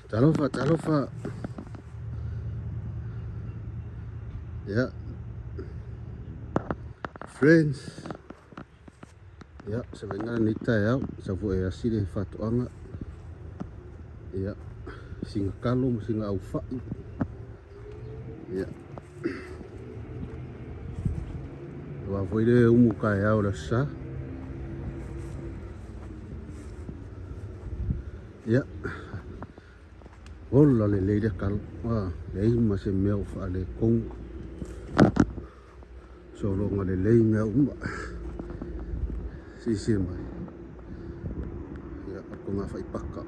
Talofa, talofa. Ia. Friends. Ia, se vaaiga lenei taeao, sau foi e asi le faatoaga. Ia, sina talo ma sina aufai. Ia. Aua foi le umu taeao o le aso Sa. Ia, ola lelei le talo. Ah, leai ma se mea o faaletonu. Sologa lelei mea uma. Silasila mai. Ia, o le togafai paka.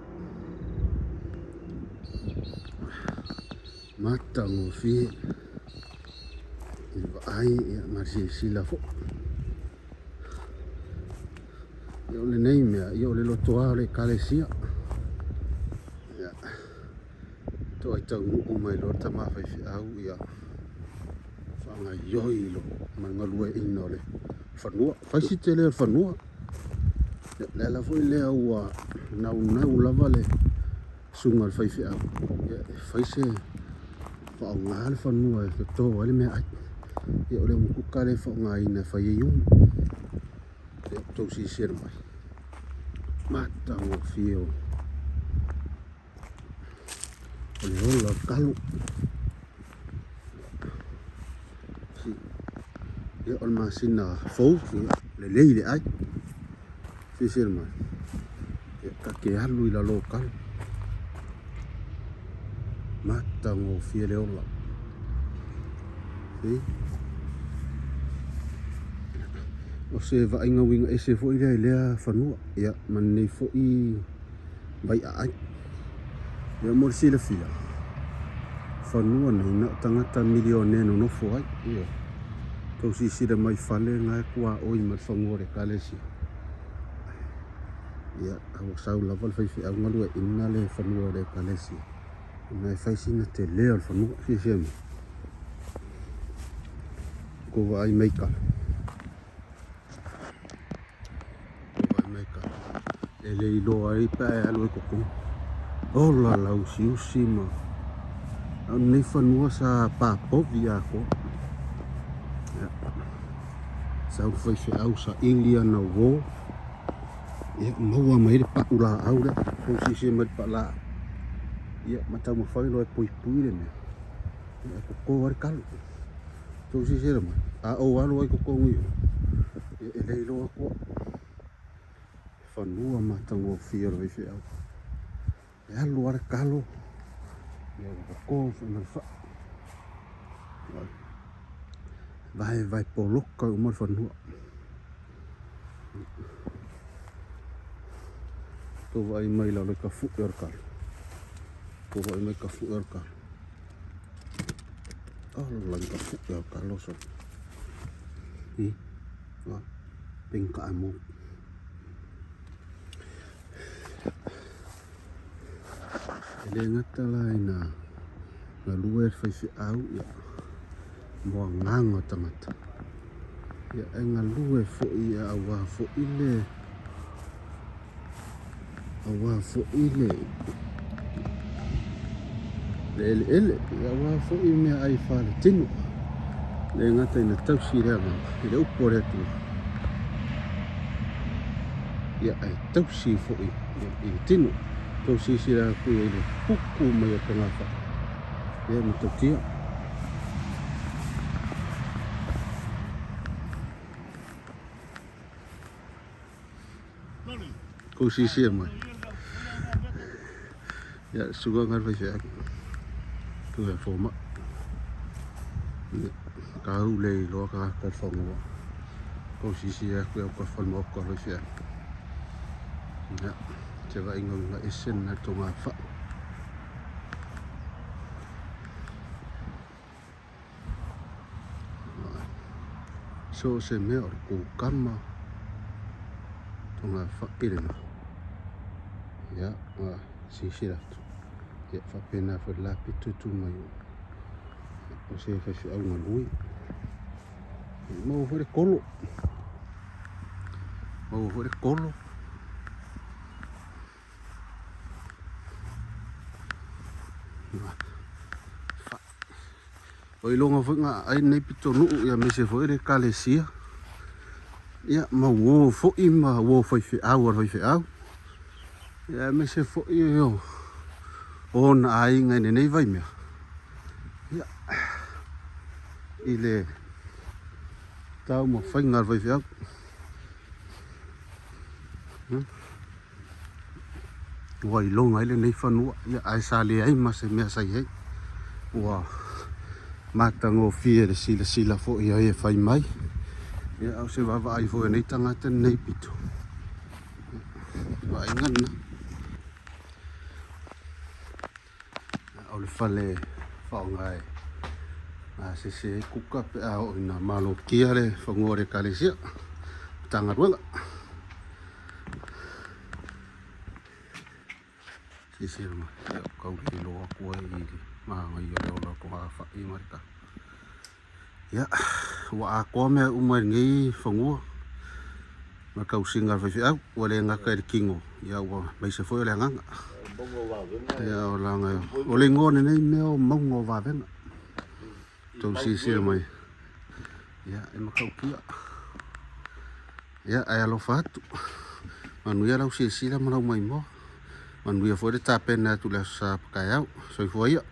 Matagofie i le vaai ia, ma le silasila foi. Ia, o lenei mea, ia, o le lotoa o le ekalesia. Ia, toai taunuu mai loa le tama faifeau, ia, faagaioi lo ma le galueaiina o le fanua. Fai si tele o le fanua. Ia, le ala foi lea ua naunau lava le susuga i le faifeau, ia, e fai se faaaoga le fanua e toto ai le meaai. Ia, o le umukuka lea e faaaogaina e fai ai umu. Ia, tou silasila mai. Matagofie o le ola o le talo. Ia, o le masina fou, ia, lelei le ai. Silasila mai. Ia, ta te alu i lalo o talo. Matagofie le ola. See? O se vaaiga uiga ese foi lea i lea fanua, ia, ma lenei foi vaiaai. Ia, mo le silafia, fanua nei na o tagata milionea nonofo ai. Ia, tou silasila mai fale na e tuaoi ma le fanua o le ekalesia. Ia, a ua sau lava le faifeau galueaiina le fanua o le ekalesia. Ona e fai sina tele o le fanua. Silasila mai. Kou vaai mai ka. Kou vaai mai ka. E le iloa ai pe a e alu ai totonu. Ola la usiusi ma. A o lenei fanua sa papovi atoa. Ia. Sau le faifeau saili ana uo. Ia, maua mai ai le pau laau lea. Kou silasila mai i le pau laau. Ia, ma taumafai loa e puipui le mea. Ia, e toto ai le talo. Tou silasila mai, a ou alu ai i totonu i o, ia e le iloa atu au. Fanua matagofie o le faifeau. E alu lava le talo, ia ua toto foi ma le fai. Vaevae poloka uma le fanua. Tou vaai mai i lalo i ka fue o le talo. Tou vaai mai i ka fue o le talo. Ala i ka fue o le talo so. I, pengka mo. E le gata la ina galue le faifeau ia mo agaga o tagata, ia e galue foi ia aua foi le aua foi le le eleele, ia aua foi meaai faaletino. E le gata ina tausi le agaga i le upu a le Atua, ia ae tausi foi i le tino. Tou silasila atu i ai i le puku mai o togafai, ia matautia. Kou silasila mai. Ia, suka ngal faifeau. Tu e fomai. Ia, kau le iloa tagata i le fanua. Kou silasila atu i autafa o le maota o le faifeau. Ia, se vaaiga uiga ese lena i le togafai. So o se mea o le kukama togafai lena. Ia, silasila atu. Ia, faapena foi le la pito tu mai o. O se faifeau galue. Ia, maua foi le kolo. Maua foi le kolo. Ua iloga foi na aai lenei pitonuu ia aemaise foi le ekalesia ia ma uo foi ma uo faifeau a le faifeau ia aemaise foi o ona aiga i lenei vaimea ia i le taumafaiga a le faifeau. Ua iloga ai lenei fanua, ia ae sa leai ma se mea sa i ai. Ua matagofie le silasila foi a e fai mai. Ia a o se vaavaai foi a nei tagata i lenei pito, ia, vaaiga lena. O le fale faaaoga e gasese ai kuka pe a oo ina malokia le fanua o le ekalesia, Matagaluega. Silasila mai, ia ua tau le iloa atu ai i le manaia o le ola o togafai ma le ta. Ia, ua atoa mea uma i lenei fanua ma le tausiga a le faifeau. Ua le gata i le tino, ia ua aemaise foi o le agaga. Ia, o laga, o le igoa o lenei mea o Mauga o Vavega. Tou silasila mai, ia, e matautia. Ia, ae alofa atu. Manuia lau silasila ma lau maimoa. Manuia foi le tapena atu i le Aso Sa taeao. Soifua ia.